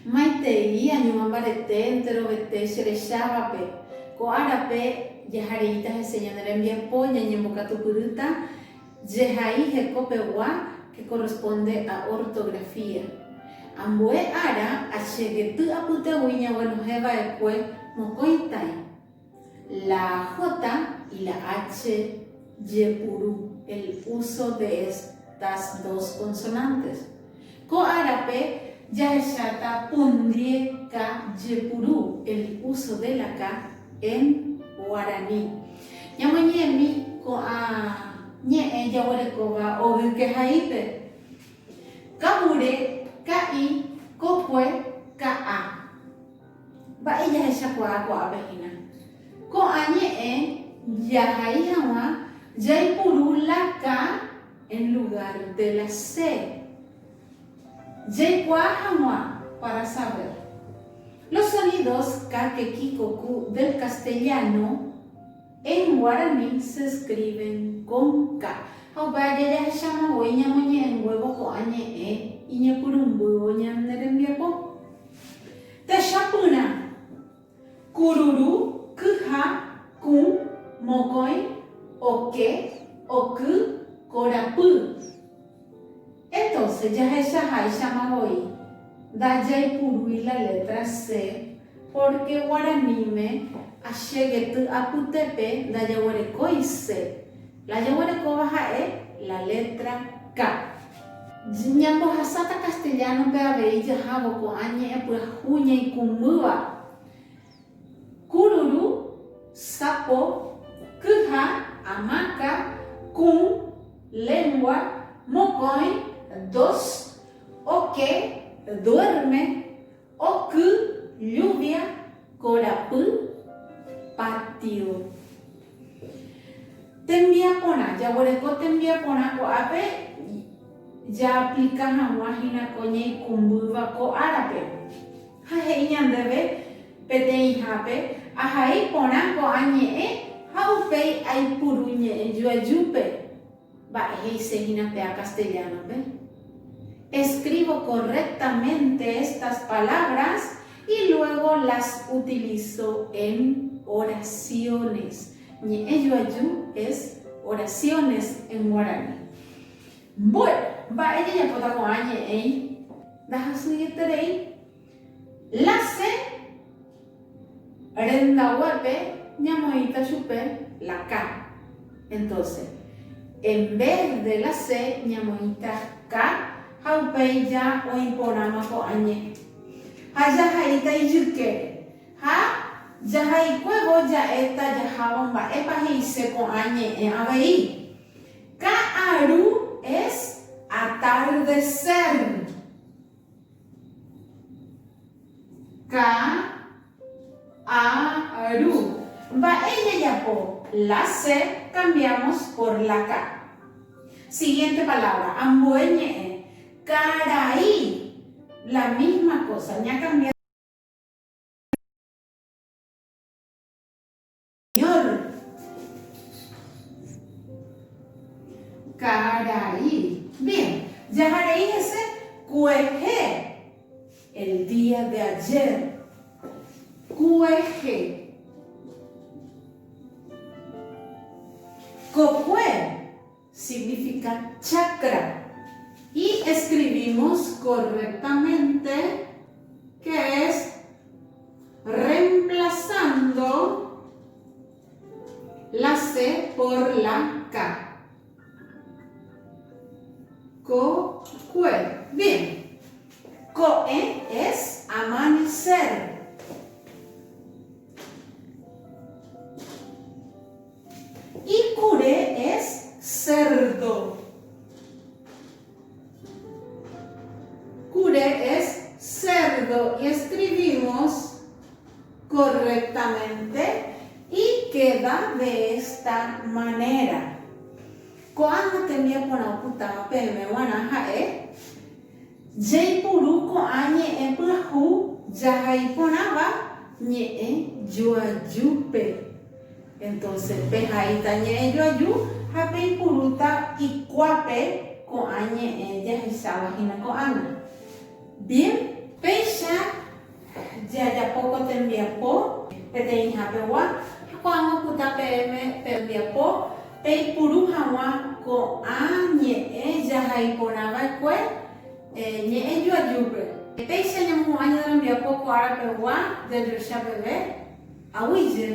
Maitei añuã mbarete enterovete che rechávape, ko árape jahareíta hese ñane rembiapo ñañembokatupyrýta jehai hekopegua que corresponde a ortografía. Ambue ára achegety apytégui ñaguenohẽ va'ekue mokõi tãi. La J y la H jepuru, el uso de estas dos consonantes. Ko árape jahecháta pundie K jepuru, el uso de la K en guaraní. Ñamoñe'ẽmi ko'ã ñe'ẽ jaguerekóva ogykehaípe, Kavure, ka'i, kokue, ka'a. Mba'e jahechakuaa ko'ápe hína? Ko'ã ñe'ẽ jahai hag̃ua jaipuru la K en lugar de la C. Jaikuaa hag̃ua, para saber. Los sonidos K, ke, ki, ko, ku del castellano en guaraní se escriben con K. Ha upéva jajahecháma voi ñamoñe'ẽnguévo ko'ã ñe'ẽ iñepyrũmbývo ñane rembiapo. Techapyrã, kururu, kyha, kũ, mokõi, oke, oky, korapy. Entonce jahechaháichama voi ndajaipurúi la letra C porque guaraníme achegety apytépe ndajaguerekói C. La jaguerekóva ha'e la letra K. Ñambohasáta castellano-pe avei jahávo ko'ã ñe'ẽ pyahu ñaikũmbýva, kururu, sapo, kyha, amáka, kũ, lengua, mokõi, dos, oke, duerme, Oky, lluvia, korapy, patio. Tembiaporã, jaguereko tembiaporã ko'ápe jaaplika hag̃ua hína ko ñaikũmbýva ko árape. Ha he'i ñandéve peteĩhápe, Ahai porã ko'ã ñe'ẽ ha upéi aipuru ñe'ẽ joajúpe. Mba'e he'ise hína péa castellano-pe? Escribo correctamente estas palabras y luego las utilizo en oraciones. Ñe'ẽ joaju es oraciones en guarani. Bueno, mba'e jajapóta ko'ã ñe'ẽi ndahasyieterei. La C Rendaguépe ñamoĩta chupe la K. Entonces, en vez de la C ñamoĩta K ha upéi ja oĩ porãma ko'ã ñe'ẽ. Ha jahaíta ijykére. Ha jahaikuévo ja'éta jahávo mba'épa he'ise ko'ã ñe'ẽ avei. Ka'aru es atardecer. Ka, a, ru. Mba'e jajapo? La C cambiamos por la K. Siguiente palabra, ambue ñe'ẽ. Karai. La misma cosa, ñacambia. Señor. Karai. Bien, jaharei hese kuehe. El día de ayer. Kuehe. Kokue significa chacra. Y escribimos correctamente que es Reemplazando la C por la K. Co, cue. Bien. Ko'ẽ es amanecer. Y kure es cerdo. Kure es cerdo y escribimos correctamente y queda de esta manera. Ko'ág̃a tembiaporã opytáva peẽme g̃uarã ha'e jaipuru ko'ã ñe'ẽ pyahu jahai porãva ñe'ẽ joajúpe. Entonces pehaíta ñe'ẽ joaju ha peipurúta ikuápe ko'ã ñe'ẽ jahecháva hína ko'ág̃a. Bien, péicha. Jajapo ko tembiapo peteĩhapegua ha ko'ág̃a opyta peẽme tembiapo peipuru hag̃ua ko'ã ñe'ẽ jahai porã va'ekue ñe'ẽ joajúpe. Péicha ñamohu'ã ñane rembiapo ko ára pegua jajoecha peve. Aguyje!